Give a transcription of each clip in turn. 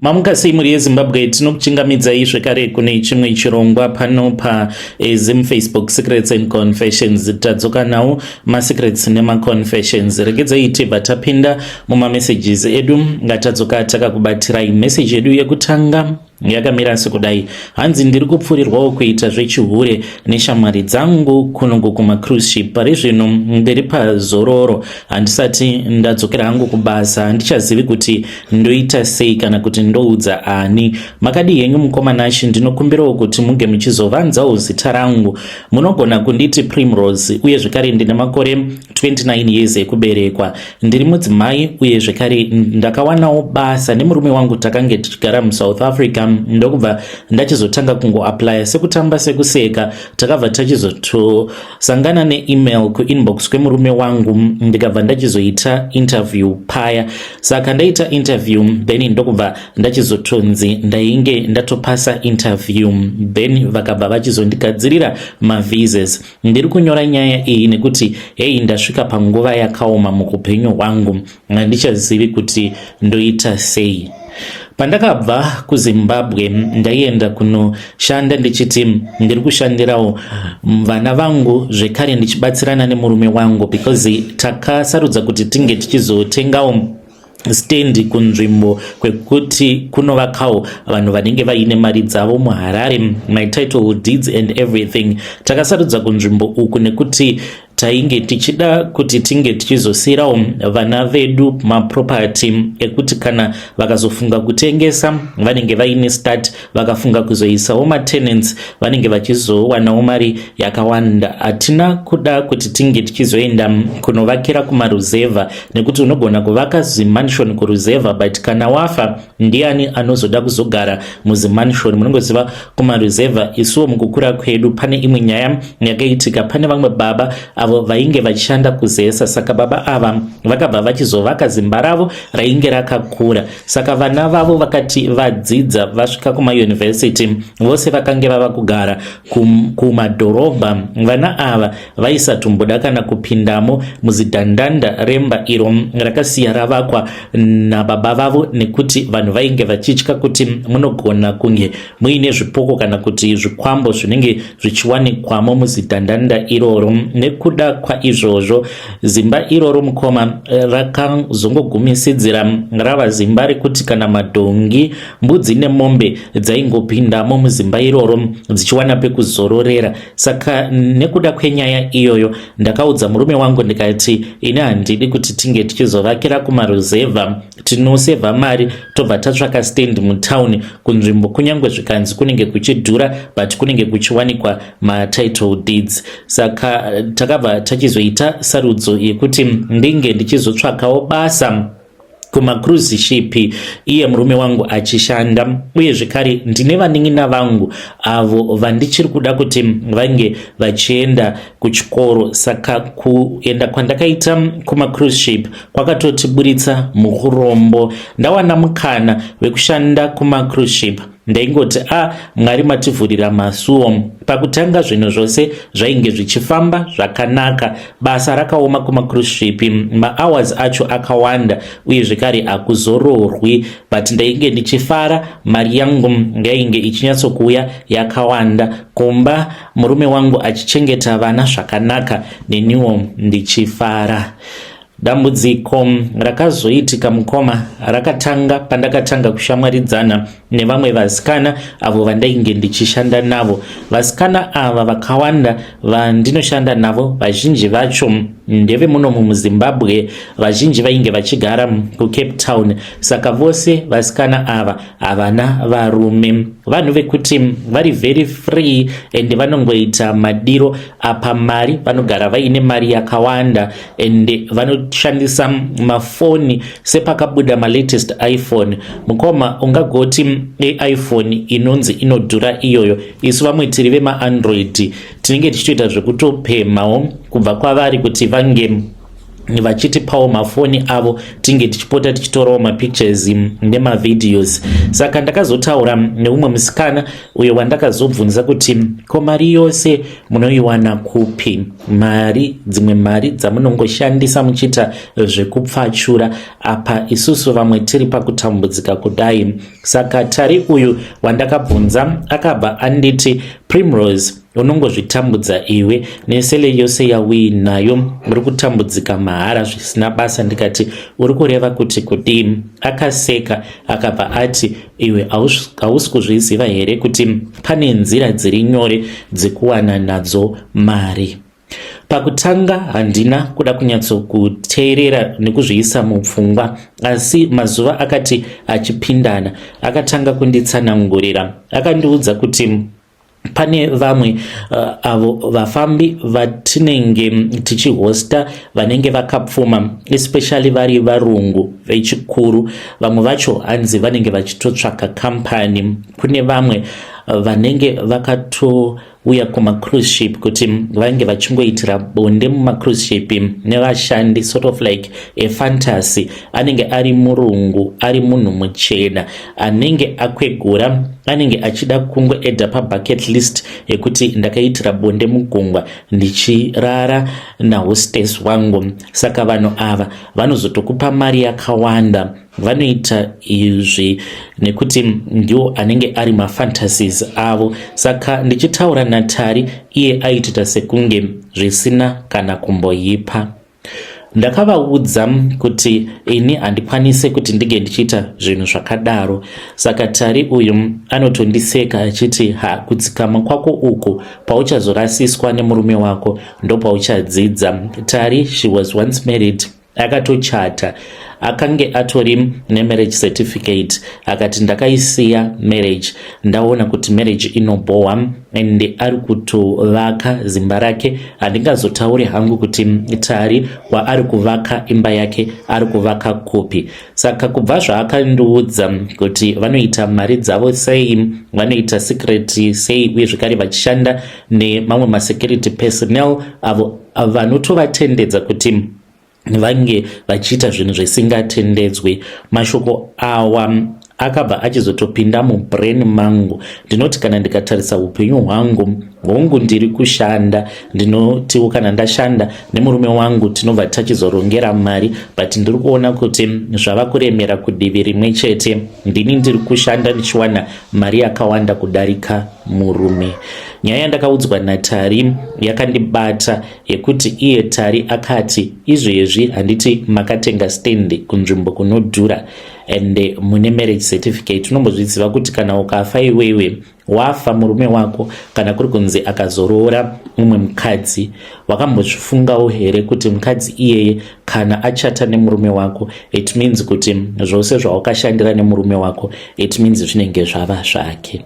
Mamuka sei mhuri yeZimbabwe, tinokuchingamidzai zvekare kune chimwe chirongwa pano paZim Facebook Secrets and Confessions. Tadzoka nawo masecrets nemaconfessions. Regedzai tibva tapinda mumamessages edu ngatadzoka takakubatirai. Message yedu yekutanga yakamira sekudai: hanzi, "Ndiri kupfurirwawo kuita zvechihure neshamwari dzangu kunongo kumacruise ship. Pari zvino ndiri pazororo, handisati ndadzokera hangu kubasa. Handichazivi kuti ndoita sei kana kuti ndoudza ani. Makadi henyu mukoma Nashi? Ndinokumbirawo kuti muge muchizovanzawo zita rangu. Munogona kunditi Primrose, uye zvekare ndine makore 29 years ekuberekwa. Ndiri mudzimai, uye zvekare ndakawanawo basa nemurume wangu. Takange tichigara muSouth Africa, ndokubva ndachizotanga kungoaplya sekutamba sekuseka. Takabva tachizotosangana neemail kuinbox kwemurume wangu, ndikabva ndachizoita interview paya. Saka ndaita interview, then ndokubva ndachizotonzi ndainge ndatopasa interview, then vakabva vachizondigadzirira mavisas. Ndiri kunyora nyaya iyi nekuti hei, ndasvika panguva yakaoma muupenyu hwangu, handichazivi kuti ndoita sei. Pandakabva kuZimbabwe ndaienda kunoshanda ndichiti ndiri kushandirawo vana vangu, zvekare ndichibatsirana nemurume wangu, because takasarudza kuti tinge tichizotengawo stand kunzvimbo kwekuti kunovakawo vanhu vanenge vaine mari dzavo muHarare, my title deeds and everything. Takasarudza kunzvimbo uku nekuti tainge tichida kuti tinge tichizosiyirawo vana vedu maproperty ekuti kana vakazofunga kutengesa vanenge vaine start, vakafunga kuzoisawo matenants vanenge vachizowanawo mari yakawanda. Hatina kuda kuti tinge tichizoenda kunovakira kumaruzevha, nekuti unogona kuvaka zimansion kuruzevha, but kana wafa ndiani anozoda kuzogara muzimansion? Munongoziva kumaruzevha, isuwo mukukura kwedu pane imwe nyaya yakaitika. Pane vamwe baba avo vainge vachishanda kuZESA. Saka baba ava vakabva vachizovaka zimba ravo rainge rakakura. Saka vana vavo vakati vadzidza vasvika kumayunivhesiti, vose vakange vava kugara kumadhorobha. Vana ava vaisatomboda kana kupindamo muzidhandanda remba iro rakasiya ravakwa nababa vavo, nekuti vanhu vainge vachitya kuti munogona kunge muine zvipoko kana kuti zvikwambo zvinenge zvichiwanikwamo muzidhandanda iroro. Nekuda kwaizvozvo, zimba iroro, mukoma, rakazongogumisidzira rava zimba rekuti kana madhongi, mbudzi nemombe dzaingopindamo muzimba iroro dzichiwana pekuzororera. Saka nekuda kwenyaya iyoyo, ndakaudza murume wangu ndikati, ini handidi kuti tinge tichizovakira kumaruzevha. Tinosevha mari, tobva tatsvaka stand mutauni kunzvimbo, kunyange zvikanzi kunenge kuchidhura, but kunenge kuchiwanikwa matitle deeds. Saka takabva tachizoita sarudzo yekuti ndinge ndichizotsvakawo basa kumacruise ship, iye murume wangu achishanda. Uye zvekare ndine vanin'ina vangu avo vandichiri kuda kuti vange vachienda kuchikoro. Saka kuenda kwandakaita kumacruise ship kwakatotiburitsa muurombo. Ndawana mukana wekushanda kumacruise ship, ndaingoti, a Mwari mativhurira masuo. Pakutanga zvinhu zvose zvainge zvichifamba zvakanaka. Basa rakaoma kumacruise ship, mahours acho akawanda, uye zvekare hakuzororwi, but ndainge ndichifara. Mari yangu yainge ichinyatsokuuya yakawanda kumba, murume wangu achichengeta vana zvakanaka, neniwo ndichifara. Dambudziko rakazoitika, mukoma, rakatanga pandakatanga kushamwaridzana nevamwe vasikana avo vandainge ndichishanda navo. Vasikana ava vakawanda vandinoshanda navo, vazhinji vacho ndevemunomu muZimbabwe, vazhinji vainge vachigara kuCape Town. Saka vose vasikana ava havana varume, vanhu vekuti vari very free and vanongoita madiro. Apa mari, vanogara vaine mari yakawanda and vanoshandisa mafoni sepakabuda malatest iPhone. Mukoma, ungagoti iPhone inonzi inodhura iyoyo, isu vamwe tiri vemaAndroid tinenge tichitoita zvekutopemawo kubva kwavari kuti vange Vachitipawo mafoni avo tinge tichipota tichitorawo mapictures nemavideos. Saka ndakazotaura neumwe musikana uyo wandakazobvunza kuti, "Ko mari yose munoiwana kupi? Mari, dzimwe mari dzamunongoshandisa muchiita zvekupfachura apa, isusu vamwe tiri pakutambudzika kudai?" Saka Tari uyu wandakabvunza akabva anditi, "Primrose, unongozvitambudza iwe nesele yose yauinayo. Uri kutambudzika mahara zvisina basa." Ndikati, "Uri kureva kuti kudii?" Akaseka, akabva ati, "Iwe hausi kuzviziva here kuti pane nzira dziri nyore dzekuwana nadzo mari?" Pakutanga handina kuda kunyatsokuteerera nekuzviisa mupfungwa, asi mazuva akati achipindana akatanga kunditsanangurira. Akandiudza kuti pane vamwe avo vafambi vatinenge tichihosta vanenge vakapfuma, especially vari varungu vechikuru. Vamwe vacho hanzi vanenge vachitotsvaka kambani. Kune vamwe vanenge vakatouya kumacruise ship kuti vange vachingoitira bonde mumacruise ship nevashandi, sort of like a fantasy. Anenge ari murungu, ari munhu muchena anenge akwegura, anenge achida kungoadda pabucket list yekuti ndakaitira bonde mugungwa ndichirara nahostess wangu. Saka vanhu ava vanozotokupa mari yakawanda. Vanoita izvi nekuti ndiwo anenge ari mafantasies avo. Saka ndichitaura naTari, iye aitita sekunge zvisina kana kumboipa. Ndakavaudza kuti ini handikwanisi kuti ndinge ndichiita zvinhu zvakadaro. Saka Tari uyu anotondiseka achiti, "Ha, kudzikama kwako uku, pauchazorasiswa nemurume wako ndopauchadzidza." Tari, she was once married, akatochata, akange atori nemarriage certificate. Akati, "Ndakaisiya marriage, ndaona kuti marriage inobhowa." And ari kutovaka zimba rake. Handingazotauri hangu kuti Tari waari kuvaka imba yake ari kuvaka kupi. Saka kubva zvaakandiudza kuti vanoita mari dzavo sei, vanoita secret sei, uye zvekare vachishanda nemamwe masecurity personnel avo vanotovatendedza kuti vange vachiita zvinhu zvisingatendedzwi, mashoko awa akabva achizotopinda mubrain mangu. Ndinoti kana ndikatarisa upenyu hwangu, hongu ndiri kushanda, ndinotiwo kana ndashanda nemurume wangu tinobva tachizorongera mari, but ndiri kuona kuti zvava kuremera kudivi rimwe chete. Ndini ndiri kushanda ndichiwana mari yakawanda kudarika murume. Nyaya yandakaudzwa naTari yakandibata, yekuti iye Tari akati, "Izvezvi handiti makatenga stand kunzvimbo kunodhura and mune marriage certificate? Unombozviziva kuti kana ukafa iwewe, wafa murume wako, kana kuri kunzi akazoroora mumwe mukadzi, wakambozvifungawo here kuti mukadzi iyeye kana achata nemurume wako, it means kuti zvose zvawakashandira nemurume wako, it means zvinenge zvava zvake?"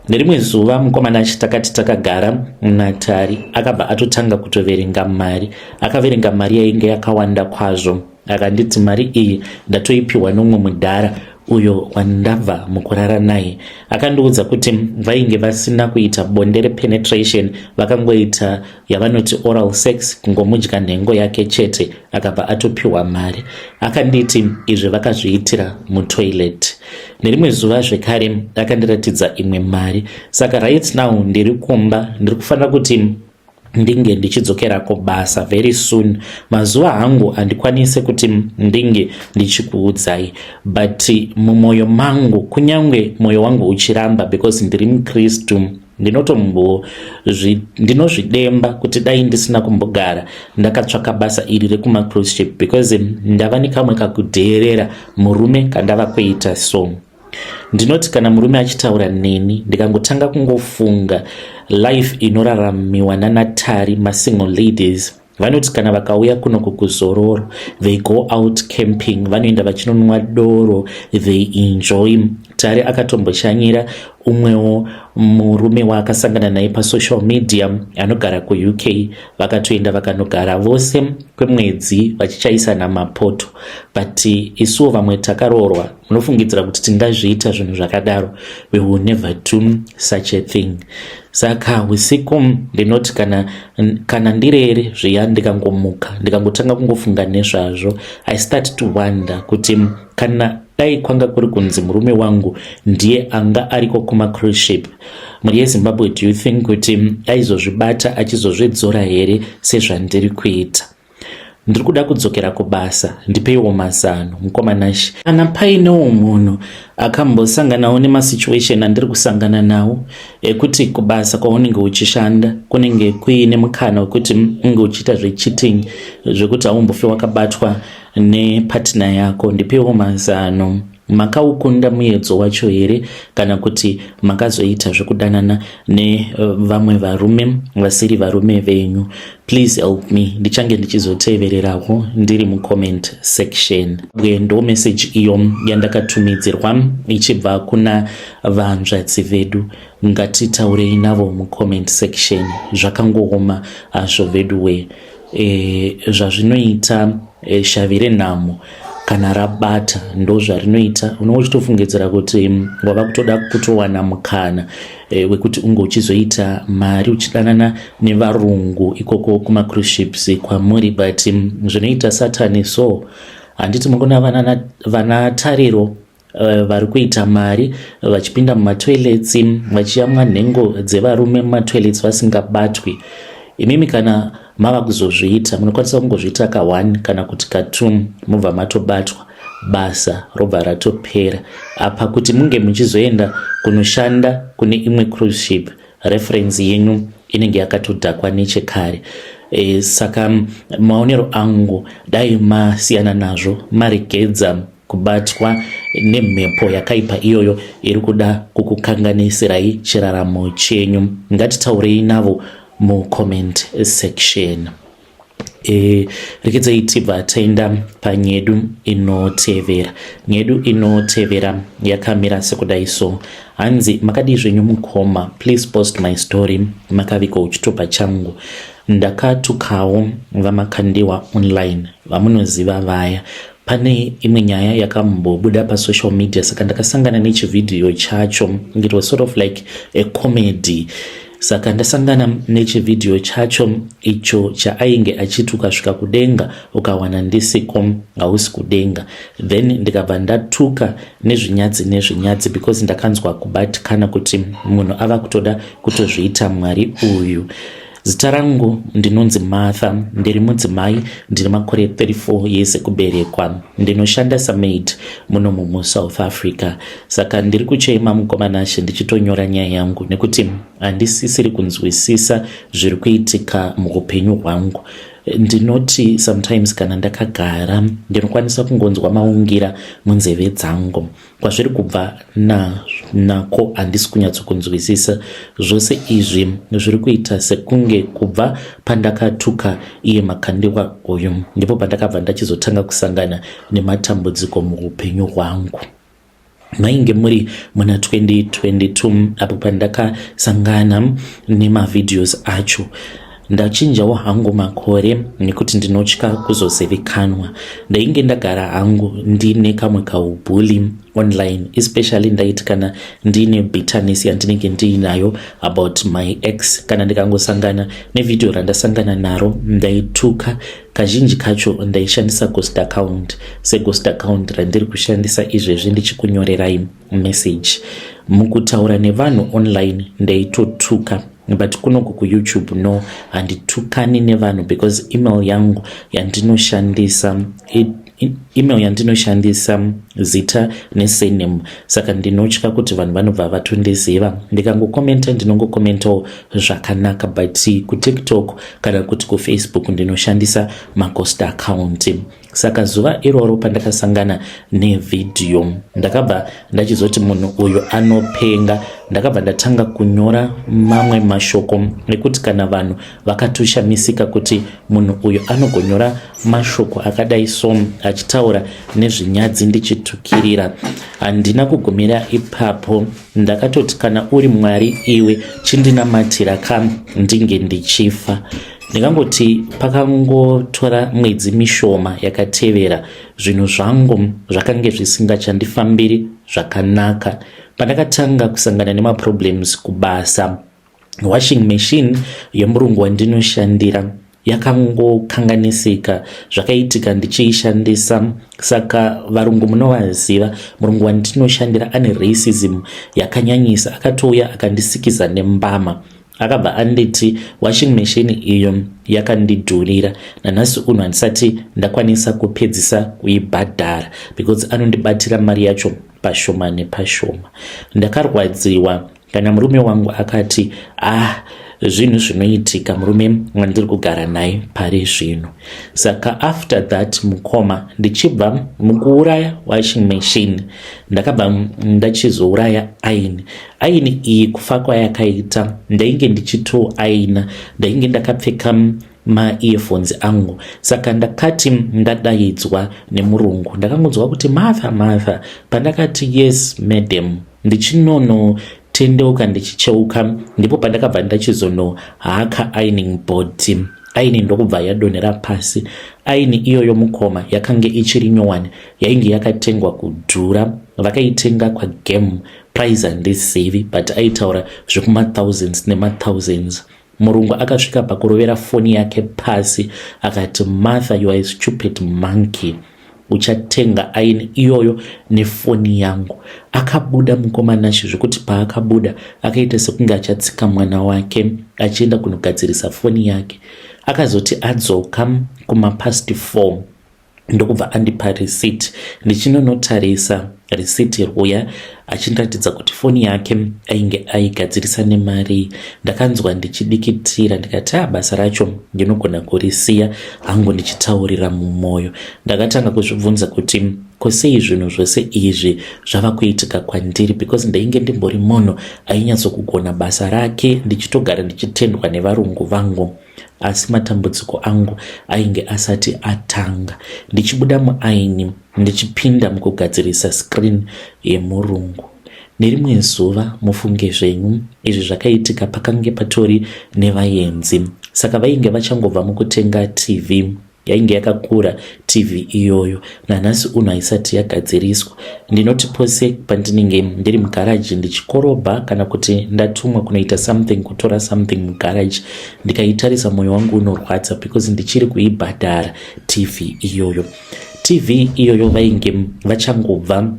Nerimwe zuva mukomana takati takagara naTari, akabva atotanga kutoverenga mari. Akaverenga mari yainge yakawanda kwazvo. Akanditi, "Mari iyi ndatoipiwa nomumwe mudhara uyo wandabva mukurara naye." Akandiudza kuti vainge vasina kuita bonde repenetration, vakangoita yavanoti oral sex, kungomudya nhengo yake chete, akabva atopiwa mari. Akanditi izvi vakazviitira mutoilet. Nerimwe zuva zvekare akandiratidza imwe mari. "Saka right now ndiri kumba, ndiri kufanira kuti ndinge ndichidzokera kubasa very soon. Mazuva hangu handikwanisi kuti ndinge ndichikuudzai, but mumwoyo mangu, kunyange mwoyo wangu uchiramba because ndiri mukristu, ndinozvidemba kuti dai ndisina kumbogara ndakatsvaka basa iri rekumacruise ship, because ndava nekamwe kakudheerera murume kandava kuita. So ndinoti kana murume achitaura neni, ndikangotanga kungofunga life inoraramiwa nanaTari. Masingle ladies vanoti kana vakauya kuno kukuzororo, they go out camping, vanoenda vachinonwa doro, they enjoy. Tari akatomboshanyira umwewo murume waakasangana naye pasocial media anogara kuUK. Vakatoenda vakanogara vose kwemwedzi vachichaisana mapoto. But isuwo vamwe takaroorwa Munofungidzira kuti tingazviita zvinhu zvakadaro? We will never do such a thing. Saka usiku ndinoti kana, kana ndirere zviya, ndikangomuka ndikangotanga kungofunga nezvazvo, I start to wonder kuti kana dai kwanga kuri kunzi murume wangu ndiye anga ariko kumacruise ship, mhuri yeZimbabwe, do you think kuti aizozvibata achizozvidzora here sezvandiri kuita? Ndiri kuda kudzokera kubasa, ndipeiwo mazano, mukoma Nashi. Kana painewo munhu akambosanganawo nemasituation andiri kusangana nawo, ekuti kubasa kwaunenge uchishanda kunenge kuine mukana wekuti unge uchiita zvecheating, zvekuti haumbofi wakabatwa nepartner yako, ndipeiwo mazano. Makaukunda muedzo wacho here, kana kuti makazoita zvekudanana nevamwe varume vasiri varume venyu? Please help me. Ndichange ndichizotevererawo ndiri mucomment section. Ndo message iyo yandakatumidzirwa ichibva kuna vanzvadzi vedu. Ngatitaurei navo mucomment section. Zvakangooma hazvo vedu we. Zvazvinoita shavi renhamo kana rabata, ndo zvarinoita. Unenge uchitofungidzira kuti wava kutoda kutowana mukana wekuti unge uchizoita mari uchidanana nevarungu ikoko kumacruise ships kwamuri, but zvinoita Satani. So handiti mukuna vana Tariro vari kuita mari vachipinda mumatoilets vachiyamwa nhengo dzevarume mumatoilets vasingabatwi. Imimi kana mava kuzozviita, munokwanisa kungozviita ka1 kana kuti ka2, mubva matobatwa, basa robva ratopera. Apa kuti munge muchizoenda kunoshanda kune imwe cruise ship, reference yenyu inenge yakatodhakwa nechekare. Saka maonero angu, dai masiyana nazvo, maregedza kubatwa nemhepo yakaipa iyoyo iri kuda kukukanganisirai chiraramo chenyu. Ngatitaurei navo mucomment section. Rekedzai tibva taenda panyedu inotevera. Nyedu inotevera yakamira sekudai so. Hanzi, "Makadii zvenyu mukoma? Please post my story. Makavika chitupa changu. Ndakatukawo vaMakandiwa online, vamunoziva vaya. Pane imwe nyaya yakambobuda pasocial media, saka ndakasangana nechivhidhiyo chacho. It was sort of like a comedy. Saka ndasangana nechivhidhiyo chacho icho chaainge achiti ukasvika kudenga ukawana ndisiko, hausi kudenga. Then ndikabva ndatuka nezvinyadzi nezvinyadzi, because ndakanzwa kubatikana kuti munhu ava kutoda kutozviita Mwari uyu. Zita rangu ndinonzi Martha, ndiri mudzimai, ndine makore 34 years ekuberekwa. Ndinoshanda samaid munomu muSouth Africa. Saka ndiri kuchema, mukoma Nashe, ndichitonyora nyaya yangu nekuti handisisiri kunzwisisa zviri kuitika muupenyu hwangu. Ndinoti sometimes kana ndakagara, ndinokwanisa kungonzwa maungira munzeve dzangu. Kwazviri kubva nako handisi kunyatsokunzwisisa. Zvose izvi zviri kuita sekunge kubva pandakatuka iye Makandiwa uyu, ndipo pandakabva ndachizotanga kusangana nematambudziko muupenyu hwangu. Mainge muri muna 2022 apo pandakasangana nemavideos acho. Ndachinjawo hangu makore nekuti ndinotya kuzozivikanwa. Ndainge ndagara hangu ndine kamwe kaubully online, especially ndaiti kana ndine bitterness yandinenge ndiinayo about my ex, kana ndikangosangana nevhidhiyo randasangana naro, ndaituka. Kazhinji kacho ndaishandisa ghost account, seghost account randiri kushandisa izvezvi ndichikunyorerai message. Mukutaura nevanhu online ndaitotuka, but kunoku kuYouTube, no, handitukani nevanhu because email yangu yandinoshandisa, email yandinoshandisa zita nesurname, saka ndinotya kuti vanhu vanobva vatondiziva. Ndikangokomenta, ndinongokomentawo zvakanaka, but kuTikTok kana kuti kuFacebook ndinoshandisa maghost account. Saka zuva iroro pandakasangana nevhidhiyo, ndakabva ndachizoti munhu uyu anopenga. Ndakabva ndatanga kunyora mamwe mashoko ekuti kana vanhu vakatoshamisika kuti munhu uyu anogonyora mashoko akadai so, achitaura nezvinyadzi ndichitukirira. Handina kugumira ipapo. Ndakatoti, kana uri Mwari iwe, chindinamatira ka ndinge ndichifa. Ndingangoti pakangotora mwedzi mishoma yakatevera, zvinhu zvangu zvakange zvisingachandifambiri zvakanaka. Pandakatanga kusangana nemaproblems kubasa, washing machine yemurungu wandinoshandira yakangokanganisika. Zvakaitika ndichiishandisa, saka varungu munovaziva, murungu wandinoshandira ane racism yakanyanyisa. Akatouya akandisikiza nembama, akabva anditi washing machine iyo yakandidhurira. Nanhasi uno handisati ndakwanisa kupedzisa kuibhadhara because anondibatira mari yacho pashoma nepashoma. Ndakarwadziwa. Kana murume wangu akati, "Ah, zvinhu zvinoitika," murume wandiri kugara naye pari zvino. Saka after that, mukoma, ndichibva mukuuraya washing machine, ndakabva ndachizouraya aini. Aini iyi, kufa kwayakaita, ndainge ndichitoaina, ndainge ndakapfeka maearphones angu. Saka ndakati ndadaidzwa nemurungu, ndakangonzwa kuti, "Martha, Martha." Pandakati, "Yes, madam," ndichinonotendeuka, ndichicheuka, ndipo pandakabva ndachizonohaka ironing board. Aini ndokubva yadonhera pasi. Aini iyoyo, mukoma, yakange ichiri nyowani, yainge yakatengwa kudhura. Vakaitenga kwaGame, price handizivi, but aitaura zvekumathousands nemathousands. Murungu akasvika pakurovera foni yake pasi, akati, "Martha, you are a stupid monkey. Uchatenga aini iyoyo nefoni yangu?" Akabuda, mukoma Nashe, zvekuti paakabuda akaita sekunge achatsika mwana wake achienda kunogadzirisa foni yake. Akazoti adzoka kumapast 4, ndokubva andipa receipt. Ndichinonotarisa receipt ruya, achindiratidza kuti foni yake ainge aigadzirisa nemari. Ndakanzwa ndichidikitira, ndikati, "A, basa racho ndinogona kurisiya hangu," ndichitaurira mumwoyo. Ndakatanga kuzvibvunza kuti kosei zvinhu zvose izvi zvava kuitika kwandiri, because ndainge ndimbori munhu ainyatsokugona basa rake, ndichitogara ndichitendwa nevarungu vangu, asi matambudziko angu ainge asati atanga. Ndichibuda muaini, ndichipinda mukugadzirisa screen yemurungu. Nerimwe zuva, mufunge zvenyu, izvi zvakaitika pakange patori nevaenzi. Saka vainge vachangobva mukutenga TV yainge yakakura. TV iyoyo nanhasi uno haisati yagadziriswa. Ndinoti pose pandinenge ndiri mugaraji ndichikorobha, kana kuti ndatumwa kunoita something, kutora something mugaraji, ndikaitarisa mwoyo wangu unorwadza because ndichiri kuibhadhara TV iyoyo. TV iyoyo vainge vachangobva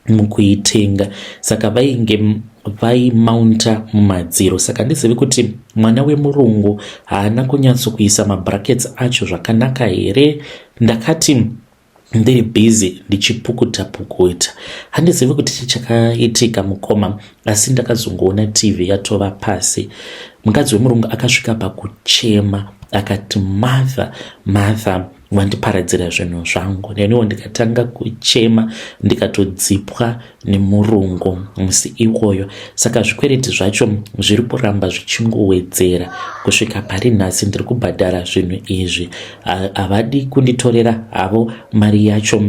mukuitenga, saka vainge vaimaunta mumadziro. Saka handizivi kuti mwana wemurungu haana kunyatsokuisa mabrackets acho zvakanaka here. Ndakati ndiri busy ndichipukuta pukuta, handizivi kuti chii chakaitika, mukoma, asi ndakazongoona TV yatova pasi. Mukadzi wemurungu akasvika pakuchema, akati, "Martha, Martha, wandiparadzira zvinhu zvangu." Neniwo ndikatanga kuchema, ndikatodzipwa nemurungu musi iwoyo. Saka zvikwereti zvacho zviri kuramba zvichingowedzera kusvika pari nhasi. Ndiri kubhadhara zvinhu izvi. Havadi kunditorera havo mari yacho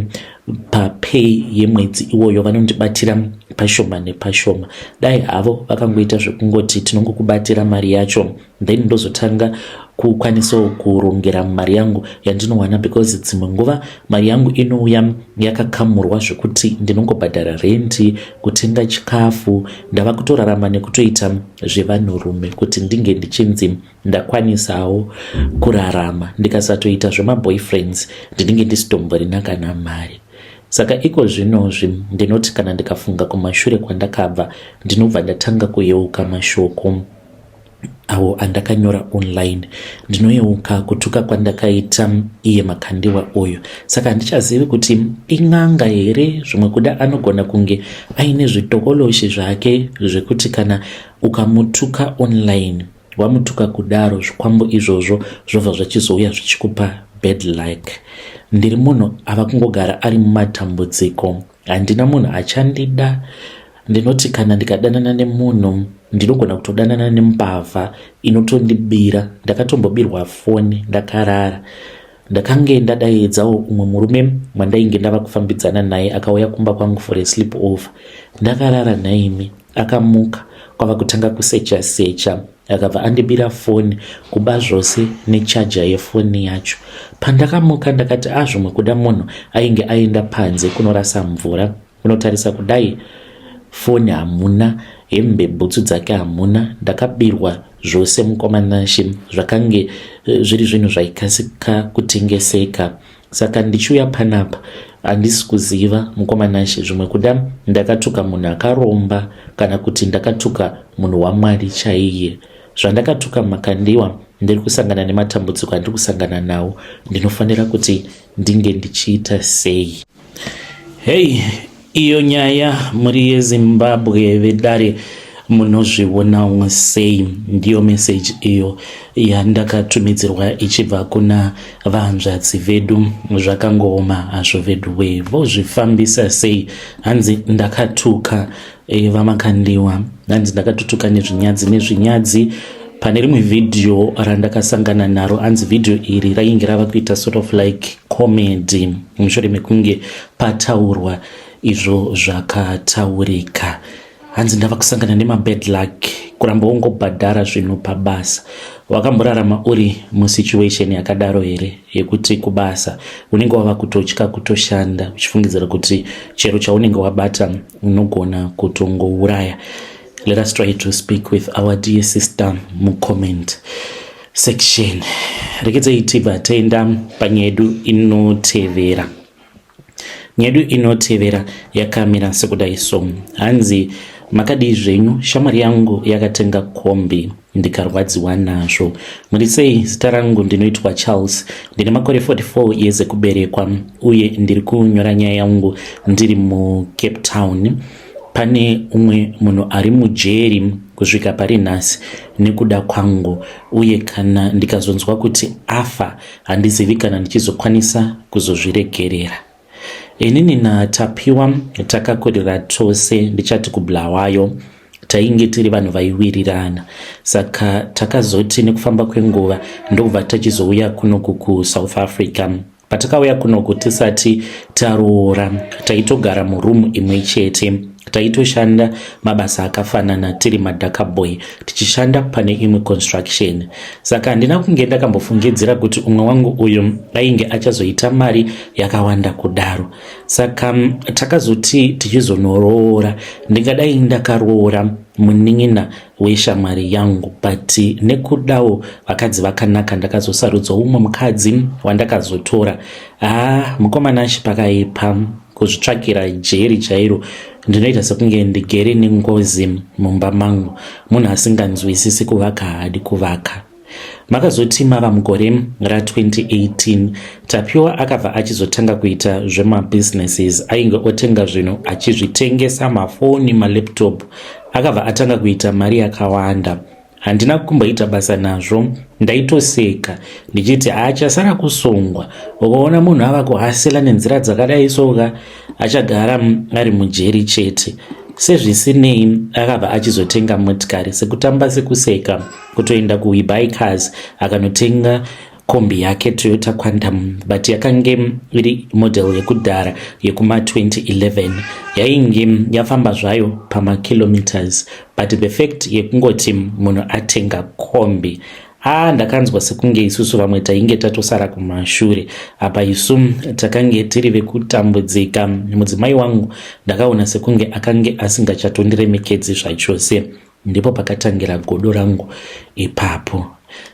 papay yemwedzi iwoyo, vanondibatira pashoma nepashoma. Dai havo vakangoita zvekungoti tinongokubatira mari yacho, then ndozotanga kukwanisawo kurongera mari yangu yandinowana, because dzimwe nguva mari yangu inouya yakakamurwa zvekuti ndinongobhadhara renti, kutenga chikafu. Ndava kutorarama nekutoita zvevanhurume kuti ndinge ndichinzi ndakwanisawo kurarama. Ndikasatoita zvemaboyfriends, ndinenge ndisitomborina kana mari. Saka iko zvinozvi ndinoti kana ndikafunga kumashure kwandakabva, ndinobva ndatanga kuyeuka mashoko awo andakanyora online. Ndinoyeuka kutuka kwandakaita iye Makandiwa uyu. Saka handichazivi kuti in'anga here. Zvimwe kuda anogona kunge aine zvitokoloshi zvake zvekuti kana ukamutuka online, wamutuka kudaro, zvikwambo izvozvo zvobva zvachizouya zvichikupa bad luck. Ndiri munhu ava kungogara ari mumatambudziko. Handina munhu achandida. Ndinoti kana ndikadanana nemunhu, ndinogona kutodanana nembavha inotondibira. Ndakatombobirwa foni ndakarara. Ndakange ndadaidzawo umwe murume wandainge ndava kufambidzana naye, akauya kumba kwangu for a sleep over ndakarara. Nhaimi, akamuka kwava kutanga kusecha secha. Akabva andibira foni, kuba zvose nechaja yefoni yacho. Pandakamuka ndakati azvimwe ah, kuda munhu ainge aenda panze kunorasa mvura. Kunotarisa kudai foni hamuna, hembe bhutsu dzake hamuna. Ndakabirwa zvose mukoma Nashe, zvakange eh, zviri zvinhu zvaikasika kutengeseka. Saka ndichiuya panapa handisi kuziva mukoma Nashe, zvimwe kuda ndakatuka munhu akaromba kana kuti ndakatuka munhu waMwari chaiye. Zvandakatuka Makandiwa, ndiri kusangana nematambudziko andiri kusangana nawo, ndinofanira kuti ndinge ndichiita sei? Hey, iyo nyaya mhuri yeZimbabwe vedare munozvionawo sei? Ndiyo message iyo yandakatumidzirwa ichibva kuna vahanzvadzi vedu. Zvakangooma hazvo vedu wee, vozvifambisa sei? Hanzi ndakatuka e, vaMakandiwa, hanzi ndakatutuka nezvinyadzi nezvinyadzi. Pane rimwe vhidhiyo randakasangana naro, hanzi vhidhiyo iri rainge rava kuita sort of like comedy mushure mekunge pataurwa izvo zvakataurika. Hanzi ndava kusangana nemabad luck, kuramba wongobhadhara zvinhu pabasa. Wakamborarama uri musituation yakadaro here, yekuti kubasa unenge wava kutotya kutoshanda uchifungidzira kuti chero chaunenge wabata unogona kutongouraya? Let us try to speak with our dear sister mucomment section. Rekedzai tibva taenda panyaya yedu inotevera. Nyedu inotevera yakamira sekudai so. Hanzi makadii zvenyu, shamwari yangu yakatenga kombi ndikarwadziwa nazvo. Muri sei? Zita rangu ndinoitwa Charles, ndine makore 44 years ekuberekwa uye ndiri kunyora nyaya yangu ndiri muCape Town. Pane umwe munhu ari mujeri kusvika pari nhasi nekuda kwangu, uye kana ndikazonzwa kuti afa handizivi kana ndichizokwanisa kuzozviregerera. Inini naTapiwa takakurira tose, ndichati kuBulawayo. Tainge tiri vanhu vaiwirirana, saka takazoti nekufamba kwenguva ndokubva tachizouya kunoku kuSouth Africa. Patakauya kunoku tisati taroora, taitogara murumu imwe chete, taitoshanda mabasa akafanana tiri madhakaboy tichishanda pane imwe construction. Saka handina kunge ndakambofungidzira kuti umwe wangu uyu ainge achazoita mari yakawanda kudaro. Saka takazoti tichizonoroora, ndingadai ndakaroora munin'ina weshamwari yangu, but nekudawo vakadzi vakanaka ndakazosarudza umwe mukadzi wandakazotora. Haa mukomana achi pakaipa kuzvitsvakira jeri chairo. Ndinoita sekunge ndigere nengozi mumba mangu. Munhu asinganzwisisi kuvaka haadi kuvaka. Makazoti mava mugore ra2018, Tapiwa akabva achizotanga kuita zvemabusinesses. Ainge otenga zvinhu achizvitengesa, mafoni, malaptop. Akabva atanga kuita mari yakawanda. Handina kumboita basa nazvo, ndaitoseka ndichiti haachasara kusungwa. Ukaona munhu ava kuhasela nenzira dzakadai soka, achagara ari mujeri chete. Sezvisinei, akabva achizotenga motikari sekutamba sekuseka, kutoenda kuWeBuy Cars akanotenga kombi yake, Toyota Quantum, but yakange iri model yekudhara yekuma 2011, yainge yafamba zvayo pamakilometers, but the fact yekungoti munhu atenga kombi, a ndakanzwa sekunge isusu vamwe tainge tatosara kumashure. Apa isu takange tiri vekutambudzika. Mudzimai wangu ndakaona sekunge akange asingachatondiremekedzi zvachose. Ndipo pakatangira godo rangu ipapo.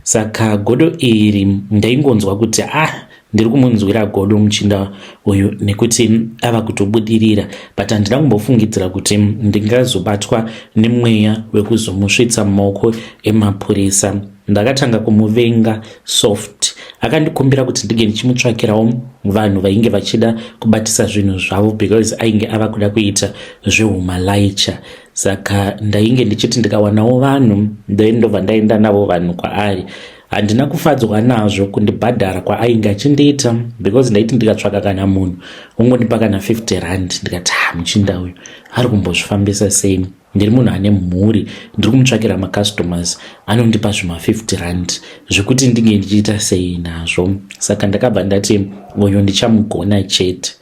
Saka godo iri ndaingonzwa kuti ah, ndiri kumunzwira godo muchinda uyu nekuti ava kutobudirira, but handina kumbofungidzira kuti ndingazobatwa nemweya wekuzomusvitsa mumaoko emapurisa. Ndakatanga kumuvenga soft. Akandikumbira kuti ndinge ndichimutsvakirawo vanhu vainge vachida kubatisa zvinhu zvavo because ainge ava kuda kuita zvehumalaicha. Saka ndainge ndichiti ndikawanawo vanhu then ndobva ndaenda navo vanhu kwaari. Handina kufadzwa nazvo kundibhadhara kwaainge achindiita because ndaiti ndikatsvaka kana munhu ungondipa kana 50 rand, ndikati ha, muchinda uyu ari kumbozvifambisa sei? Ndiri munhu ane mhuri, ndiri kumutsvakira macustomers, anondipa zvima 50 rand zvekuti ndinge ndichiita sei nazvo? Saka ndakabva ndati uyu ndichamugona chete.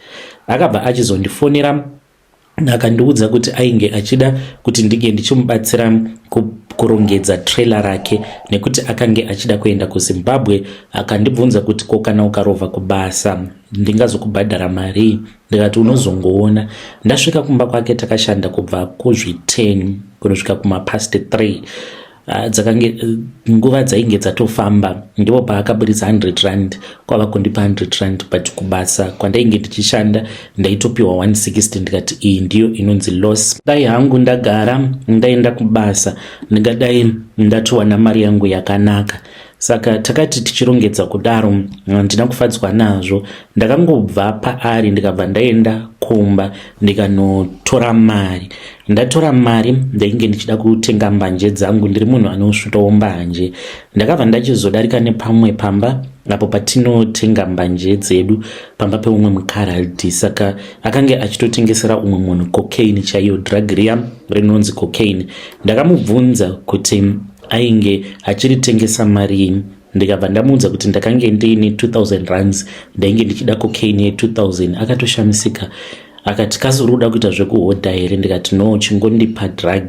Akabva achizondifonera akandiudza kuti ainge achida kuti ndinge ndichimubatsira Kurongedza trailer rake nekuti akange achida kuenda kuZimbabwe. Akandibvunza kuti ko kana ukarovha kubasa ndingazokubhadhara marii? Ndikati unozongoona. Ndasvika kumba kwake takashanda kubva kuzvi 10 kunosvika kumapast 3. Dzakange nguva dzainge dzatofamba. Ndipo paakaburitsa 100 rand kwava kundipa 100 rand, but kubasa kwandainge ndichishanda ndaitopiwa 160. Ndikati iyi ndiyo inonzi loss. Dai hangu ndagara ndaenda kubasa, ndingadai ndatowana mari yangu yakanaka. Saka takati tichirongedza kudaro, handina kufadzwa nazvo. Ndakangobva paari ndikabva ndaenda kumba ndikanotora mari. Ndatora mari, ndainge ndichida kutenga mbanje dzangu. Ndiri munhu anosvutawo mbanje. Ndakabva ndachizodarika nepamwe pamba apo patinotenga mbanje dzedu, pamba peumwe mukaradhi. Saka akange achitotengesera umwe munhu cocaine chaiyo, drug riya rinonzi cocaine. Ndakamubvunza kuti ainge achiritengesa marii. Ndikabva ndamuudza kuti ndakange ndiine 2000 rands, ndainge ndichida cocaine ye2000. Akatoshamisika akati, "Kasi uri kuda kuita zvekuhodha here?" Ndikati, "No, chingondipa drug."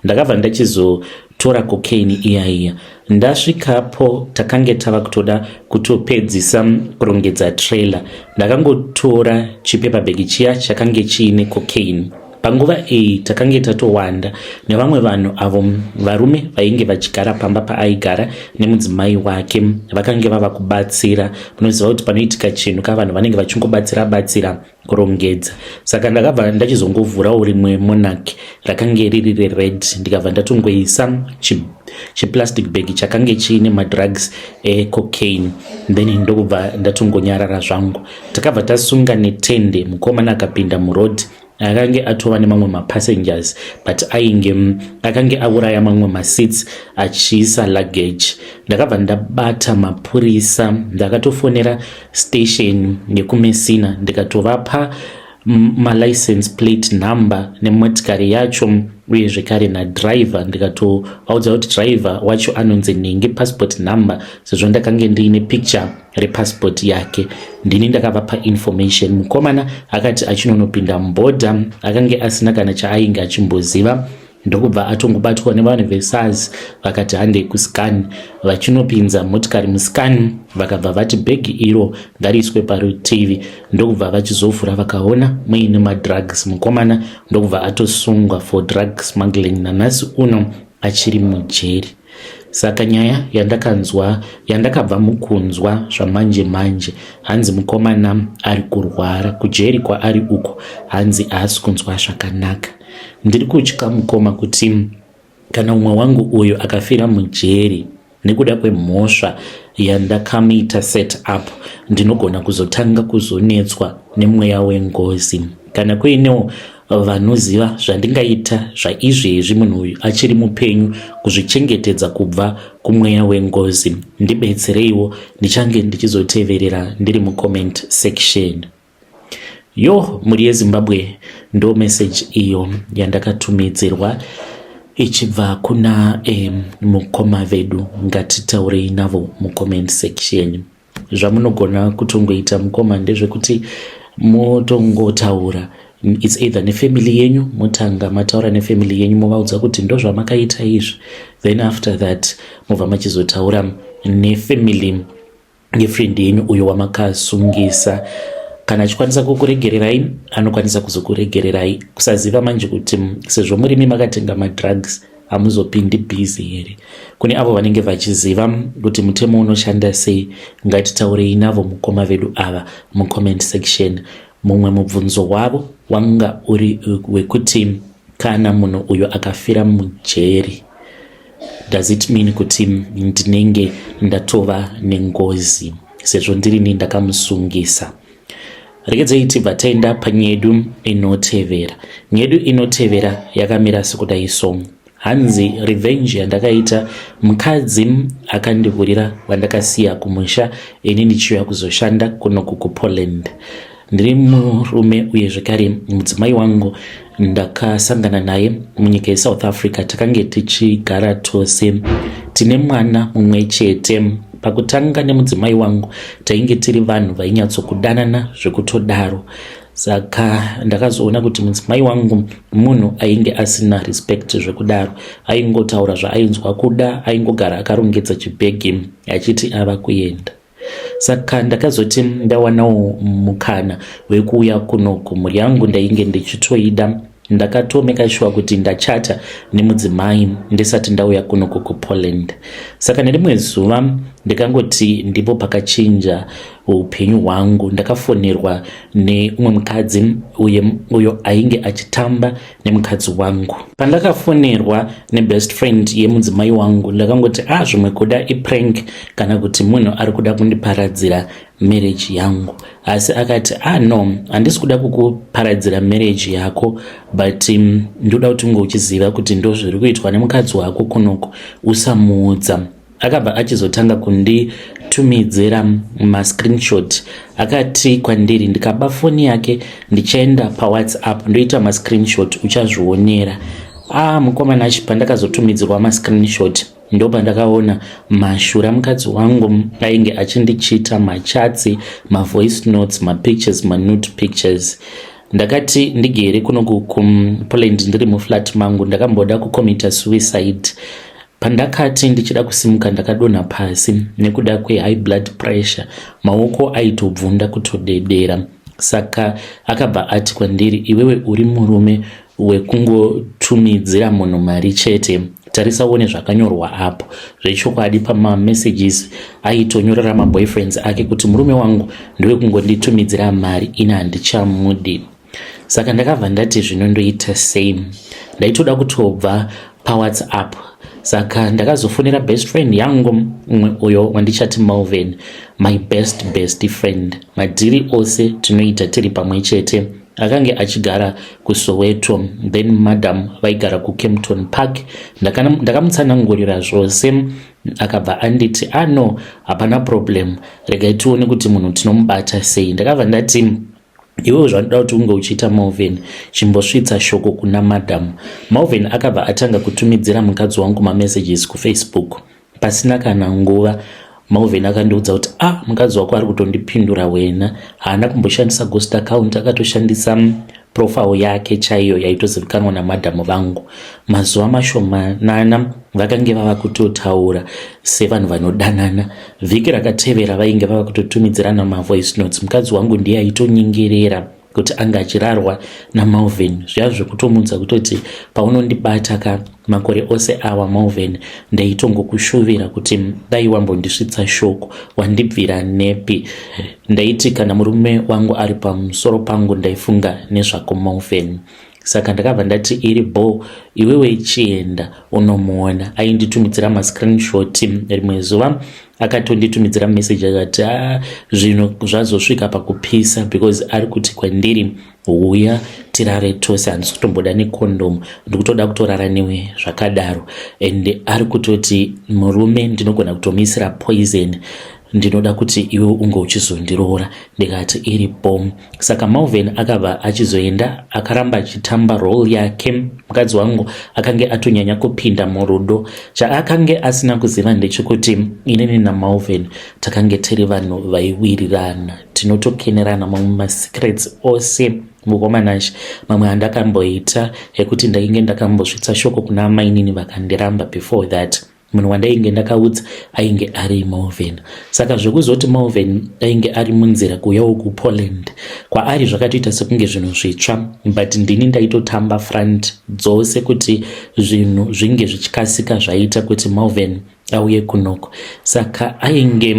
Ndakabva ndachizotora cocaine iya iya. Ndasvikapo takange tava kutoda kutopedzisa kurongedza trailer. Ndakangotora chipaper bag chiya chakange chiine cocaine. Panguva iyi takange tatowanda nevamwe vanhu avo varume vainge vachigara pamba paaigara nemudzimai wake. Vakange vava kubatsira. Munoziva kuti panoitika chinhu ka, vanhu vanenge vachingobatsira batsira kurongedza. Saka ndakabva ndachizongovhurawo rimwe monarch rakange riri rered, ndikabva ndatongoisa chiplastic bag chakange chiine madrugs ecocaine, then ndokubva ndatongonyarara zvangu. Takabva tasunga netende. Mukomana akapinda muroad. Akange atova nemamwe mapassengers, but ainge akange auraya mamwe maseats achiisa luggage. Ndakabva ndabata mapurisa. Ndakatofonera station yekuMessina, ndikatovapa malicense plate number nemotikari yacho uye zvekare nadriver. Ndikatovaudza kuti driver wacho anonzi nhingi, passport number, sezvo ndakange ndiine picture repassport yake. Ndini ndakavapa information. Mukomana akati achinonopinda mubhodha, akange asina kana chaainge achimboziva, ndokubva atongobatwa nevanhu veSARS. Vakati handei kuscan. Vachinopinza motikari muscan, vakabva vati bhegi iro ngariiswe parutivi, ndokubva vachizovhura vakaona muine madrugs. Mukomana ndokubva atosungwa for drug smuggling. Nanhasi uno achiri mujeri. Saka nyaya yandakanzwa, yandakabva mukunzwa zvamanje manje, hanzi mukomana ari kurwara kujeri kwaari uko. Hanzi haasi kunzwa zvakanaka. Ndiri kutya mukoma kuti kana umwe wangu uyu akafira mujeri nekuda kwemhosva yandakamuita set up, ndinogona kuzotanga kuzonetswa nemweya wengozi. Kana kuinewo vanoziva zvandingaita zvaizvezvi munhu uyu achiri mupenyu kuzvichengetedza kubva kumweya wengozi, ndibetsereiwo. Ndichange ndichizoteverera ndiri mucomment section. Yo, mhuri yeZimbabwe, ndo message iyo yandakatumidzirwa ichibva kuna mukoma vedu. Ngatitaurei navo mucomment section. Zvamunogona kutongoita mukoma ndezvekuti motongotaura, it's either nefamily yenyu. Motanga mataura nefamily yenyu, movaudza kuti ndo zvamakaita izvi. Then after that mobva machizotaura nefamily yefriend yenyu uyo wamakasungisa. Kana achikwanisa kukuregererai, anokwanisa kuzokuregererai. Kusaziva manje kuti sezvo murimi makatenga madrugs, hamuzopindi busy here. Kune avo vanenge vachiziva kuti mutemo unoshanda sei, ngatitaurei navo mukoma vedu ava mucomment section. Mumwe mubvunzo wavo wanga uri wekuti kana munhu uyo akafira mujeri, does it mean kuti ndinenge ndatova nengozi sezvo ndirini ndakamusungisa? Regedzei tibva taenda panyedu inotevera. Nyedu inotevera yakamira sekudai so. Hanzi revenge yandakaita mukadzi akandihurira wandakasiya kumusha ini ndichiuya kuzoshanda kunoku kuPoland. Ndiri murume uye zvekare mudzimai wangu ndakasangana naye munyika yeSouth Africa. Takange tichigara tose, tine mwana mumwe chete. Pakutanga nemudzimai wangu tainge tiri vanhu vainyatsokudanana zvekutodaro. Saka ndakazoona kuti mudzimai wangu munhu ainge asina respect zvekudaro. Aingotaura zvaainzwa kuda, aingogara akarongedza chibhegi achiti ava kuenda. Saka ndakazoti ndawanawo mukana wekuuya kunoku, mhuri yangu ndainge ndichitoida. Ndakatomeka shuwa kuti ndachata nemudzimai ndisati ndauya kunoku kuPoland. Saka nerimwe zuva ndikangoti ndipo pakachinja upenyu hwangu. Ndakafonerwa neumwe mukadzi uye uyo ainge achitamba nemukadzi wangu. Pandakafonerwa nebest friend yemudzimai wangu, ndakangoti a ah, zvimwe kuda iprank kana kuti munhu ari kuda kundiparadzira marriage yangu. Asi akati, ah no, handisi kuda kukuparadzira marriage yako, but ndoda kuti unge uchiziva kuti ndo zviri kuitwa nemukadzi wako kunoko, usamuudza. Akabva achizotanga kunditumidzira mascreenshot. Akati kwandiri ndikaba foni yake ndichaenda paWhatsApp ndoita mascreenshot, uchazvionera. Ah, mukomana achi, pandakazotumidzirwa mascreenshot ndopandakaona mashura. Mukadzi wangu ainge achindichita machats, mavoice notes, mapictures, manude pictures. Ndakati ndigere kuno kuPoland ndiri muflat mangu, ndakamboda kucommita suicide. Pandakati ndichida kusimuka, ndakadonha pasi nekuda kwehigh blood pressure, maoko aitobvunda kutodedera. Saka akabva ati kwandiri, "Iwewe uri murume wekungotumidzira munhu mari chete. Tarisa uone zvakanyorwa apo." Zvechokwadi, pamamessages aitonyorera maboyfriends ake kuti murume wangu ndewekungonditumidzira mari, ini handichamudi. Saka ndakabva ndati zvino ndoita sei? Ndaitoda kutobva paWhatsApp. Saka ndakazofonera best friend yangu umwe uyo wandichati Melvin, my best best friend. Madhiri ose tinoita tiri pamwe chete. Akange achigara kuSoweto, then madam vaigara kuKempton Park. Ndakamutsanangurira zvose, akabva anditi, "Ano ah, hapana problem, regai tione kuti munhu tinomubata sei." Ndakabva ndati, "Iwewe zvanoda kuti unge uchiita, Melvin, chimbosvitsa shoko kuna madam." Melvin akabva atanga kutumidzira mukadzi wangu mamessages kuFacebook. Pasina kana nguva, Melvin akandiudza kuti, "A ah, mukadzi wako ari kutondipindura wena." Haana kumboshandisa ghost account, akatoshandisa profile yake chaiyo yaitozivikanwa namadhamu vangu. Mazuva mashomanana vakange vava kutotaura sevanhu vanodanana. Vhiki rakatevera vainge vava kutotumidzirana mavoice notes. Mukadzi wangu ndiye aitonyengerera kuti anga achirarwa naMalvin zviya zvekutomudza kutoti, "Paunondibata ka, makore ose awa Malvin ndaitongokushuvira kuti dai wambondisvitsa shoko, wandibvira nepi? Ndaiti kana murume wangu ari pamusoro pangu ndaifunga nezvako, Malvin." Saka ndakabva ndati, "Iri bo, iwewe chienda unomuona." Ainditumidzira mascreenshot. Rimwe zuva akatonditumidzira message akati, "A, zvinhu zvazosvika pakupisa because ari kuti kwandiri, huya tirare tose, handisi kutomboda nekondomu, ndikutoda kutorara newe zvakadaro. And ari kutoti murume ndinogona kutomuisira poison, ndinoda kuti iwe unge uchizondiroora." Ndikati, "Iripo." Saka Malvin akabva achizoenda, akaramba achitamba role yake. Mukadzi wangu akange atonyanya kupinda murudo. Chaakange asina kuziva ndechekuti inini naMalvin takange tiri vanhu vaiwirirana, tinotokenerana mamwe masecrets ose. Mukomanashi, mamwe andakamboita ekuti ndainge ndakambosvitsa shoko kuna amainini vakandiramba, before that munhu wandainge ndakaudza ainge ari Melvin. Saka zvekuzoti Melvin ainge ari munzira kuuyawo kuPoland, kwaari zvakatoita sekunge zvinhu zvitsva, but ndini ndaitotamba front dzose kuti zvinhu zvinge zvichikasika zvaita kuti Melvin auye kunoko. Saka ainge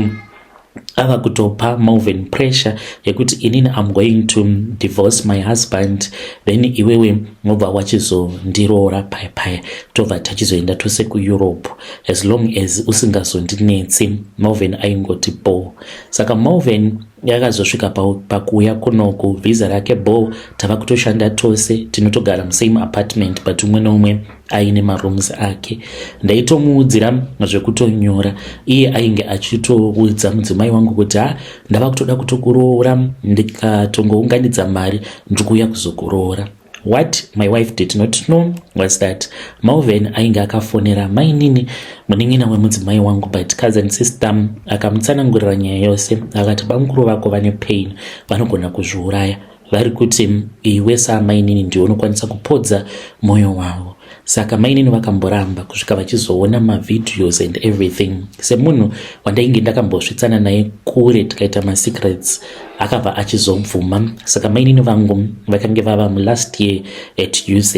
ava kutopa Melvin pressure yekuti, "Inini am going to divorce my husband, then iwewe mobva wachizondiroora paya paya, tobva tachizoenda tose kuEurope, as long as usingazondinetsi." Melvin aingoti bo. Saka Melvin yakazosvika pakuuya kunoku, vhisa rake bo, tava kutoshanda tose, tinotogara musame apartment, but umwe neumwe aine marooms ake. Ndaitomuudzira zvekutonyora, iye ainge achitoudza mudzimai wangu kuti, "Ha, ndava kutoda kutokuroora, ndikatongounganidza mari ndikuuya kuzokuroora." What my wife did not know was that Malvin ainge akafonera mainini, munin'ina wemudzimai wangu but cousin sister, akamutsanangurira nyaya yose. Akati, "Bamukuru vako vane pain, vanogona kuzviuraya." Vari kuti iwe saamainini ndiwe unokwanisa kupodza mwoyo wavo. Saka mainini vakamboramba kusvika vachizoona mavideos and everything. Semunhu wandainge ndakambosvitsana naye kure tikaita masecrets, akabva achizobvuma. Saka mainini vangu vakange vava mulast year at UZ,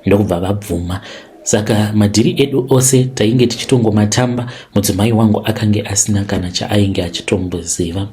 ndokubva vabvuma. Saka madhiri edu ose tainge tichitongomatamba, mudzimai wangu akange asina kana chaainge achitomboziva.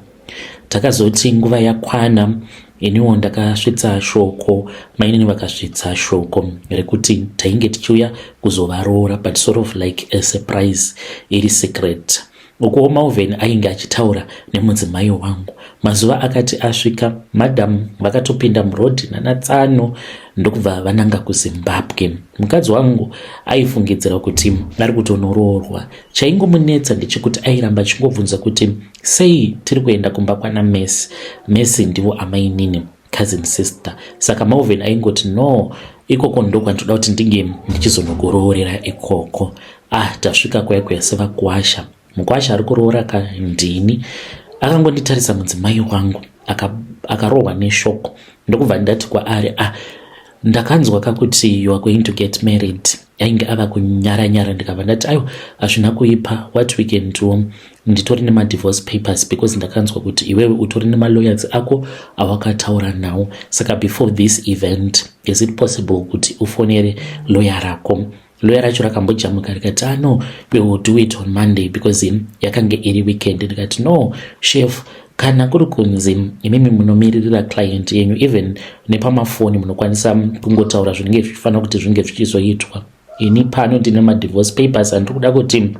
Takazoti nguva yakwana, iniwo ndakasvitsa shoko, mainini vakasvitsa shoko rekuti tainge tichiuya kuzovaroora, but sort of like a surprise, iri secret. Ukuwo Malvin ainge achitaura nemudzimai wangu. Mazuva akati asvika, madam vakatopinda murodhi nanatsano, ndokubva vananga kuZimbabwe. Mukadzi wangu aifungidzira kuti ari kutonoroorwa. Chaingomunetsa ndechekuti airamba achingobvunza kuti sei tiri kuenda kumba kwana Messi. Messi ndivo amainini, cousin sister. Saka Malvin aingoti, "No, ikoko ndokwandinoda kuti ndinge ndichizonogoroorera ikoko." Ah, tasvika kuya kuya sevakwasha, mukwasha ari kuroora kandini. Akangonditarisa mudzimai wangu, akarohwa neshoko. Ndokubva ndati kwaari, "Ah, ndakanzwa kakuti you are going to get married." Ainge ava kunyara-nyara. Ndikabva ndati, "Aiwa, hazvina kuipa. What we can do, nditori nemadivorce papers, because ndakanzwa kuti iwewe utori nemalawyers ako awakataura nawo. Saka before this event, is it possible kuti ufonere lawyer rako?" Lawyer racho rakambojamuka rikati, "Ah, no, we will do it on Monday," because yakange iri weekend. Ndikati, "No, chef, kana kuri kunzi imimi munomiririra client yenyu, even nepamafoni munokwanisa kungotaura zvinenge zvichifanira kuti zvinge zvichizoitwa. Ini pano ndine madivorce papers andiri kuda kuti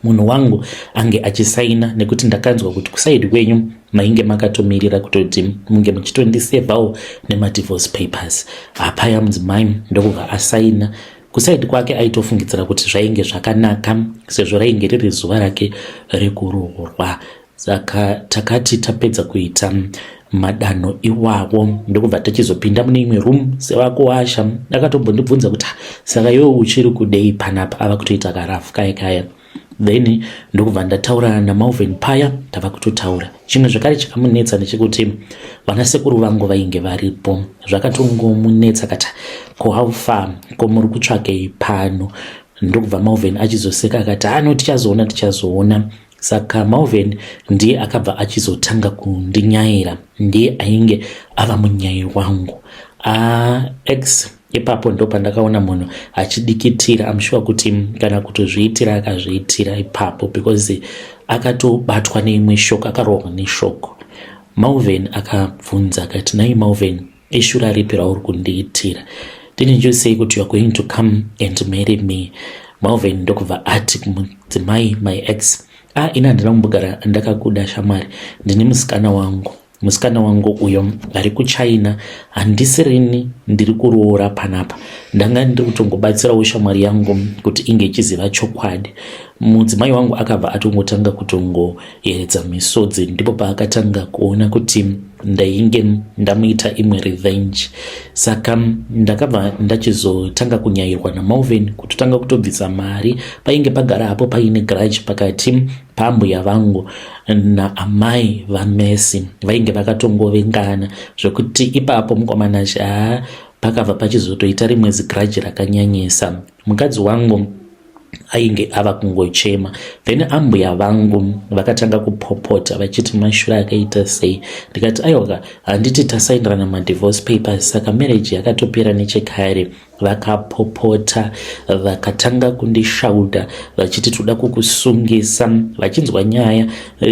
munhu wangu ange achisaina, nekuti ndakanzwa kuti kuside kwenyu mainge makatomirira kutoti munge muchitondisevhawo nemadivorce papers." Hapaya mudzimai ndokubva asaina. Kuside kwake aitofungidzira kuti zvainge zvakanaka, sezvo rainge riri zuva rake rekuroorwa. Saka takati tapedza kuita madanho iwawo, ndokubva tachizopinda mune imwe room sevakuwasha. Akatombondibvunza kuti, "Saka iwe uchiri kudei panapa?" Ava kutoita karafu kaya kaya. Then ndokubva ndataura naMalvin paya tava kutotaura. Chimwe zvakare chakamunetsa ndechekuti vanasekuru vangu vainge varipo. Zvakatongomunetsa kati, "Ko how far? Ko muri kutsvakei pano?" Ndokubva Malvin achizoseka akati, "Ano, tichazoona, tichazoona." Saka Malvin ndiye akabva achizotanga kundinyayira, ndiye ainge ava munyayi wangu ex. Ipapo ndo pandakaona munhu achidikitira. I'm sure kuti kana kutozviitira akazviitira ipapo, because akatobatwa neimwe shock, akarohwa neshock. Malvin akabvunza akati, "Nai Malvin, ishura ripi rauri kundiitira? Didn't you say kuti you are going to come and marry me?" Malvin ndokubva ati kumudzimai, my ex, "A, ini handina kumbogara ndakakuda, shamwari. Ndine musikana wangu, musikana wangu uyo ari kuChina. Handisirini ndiri kuroora panapa, ndanga ndiri kutongobatsirawo shamwari yangu kuti inge ichiziva chokwadi." Mudzimai wangu akabva atongotanga kutongoyeredza misodzi. Ndipo paakatanga kuona kuti ndainge ndamuita imwe revenge. Saka ndakabva ndachizotanga kunyayirwa naMalvin, kutotanga kutobvisa mari. Painge pagara hapo paine grudge pakati paambuya vangu naamai vaMessi, vainge vakatongovengana zvekuti ipapo mukomana haa, pakabva pachizotoita rimwe zigrudge rakanyanyisa. Mukadzi wangu ainge ava kungochema. Then ambuya vangu vakatanga kupopota vachiti mashure akaita sei. Ndikati, "Aiwaka, handiti tasaindirana madivorce papers? Saka marriage yakatopera nechekare." Vakapopota, vakatanga kundishaudha vachiti toda kukusungisa, vachinzwa nyaya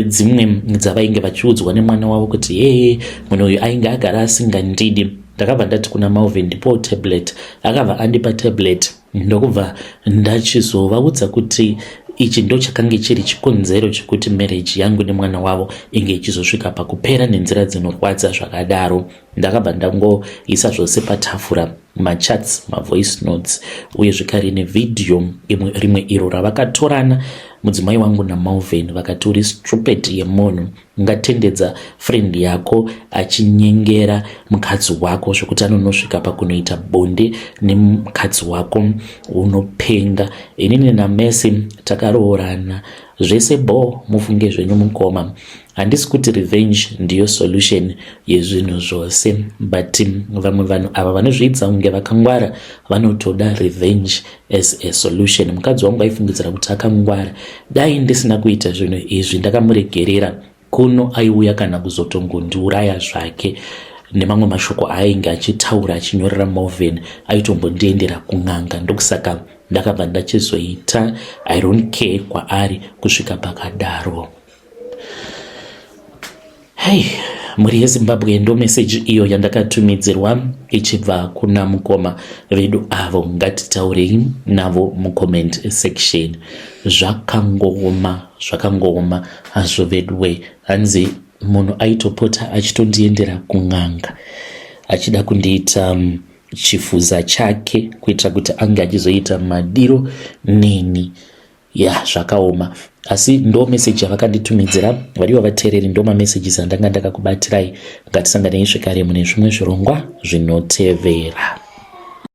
dzimwe dzavainge vachiudzwa nemwana wavo kuti yeye munhu uyu ainge agara asingandidi. Ndakabva ndati kuna Malvin, "Ndipo tablet." Akabva andipa tablet, ndokubva ndachizovaudza kuti ichi ndo chakange chiri chikonzero chekuti marriage yangu nemwana wavo inge ichizosvika pakupera nenzira dzinorwadza zvakadaro. Ndakabva ndangoisa zvose patafura, machats, mavoice notes, uye zvekare nevhidhiyo rimwe iro ravakatorana mudzimai wangu naMalvin. Vakati, "Uri stupid yemunhu." Ungatendedza friend yako achinyengera mukadzi wako zvekuti anonosvika pakunoita bonde nemukadzi wako? Unopenga. Inini naMercy takaroorana zvese bho. Mufunge zvenyu mukoma, handisi kuti revenge ndiyo solution yezvinhu zvose, but vamwe vanhu ava vanozviidza kunge vakangwara vanotoda revenge as a solution. Mukadzi wangu aifungidzira kuti akangwara. Dai ndisina kuita zvinhu izvi, ndakamuregerera kuno, aiuya kana kuzotongondiuraya zvake. Nemamwe mashoko aainge achitaura achinyorera Morven, aitombondiendera kun'anga. Ndokusaka ndakabva ndachizoita I don't care kwaari kusvika pakadaro. Hei, mhuri yeZimbabwe, ndo meseji iyo yandakatumidzirwa ichibva kuna mukoma vedu avo. Ngatitaurei navo mucomment section. Zvakangooma, zvakangooma hazvo veduwe. Hanzi munhu aitopota achitondiendera kun'anga achida kundiita chifuza chake kuitira kuti ange achizoita madiro neni. Ya, zvakaoma, asi ndo meseji yavakanditumidzira. Vadiwa vateereri, ndo mamessages andanga ndakakubatirai. Ngatisanganei zvekare mune zvimwe zvirongwa zvinotevera.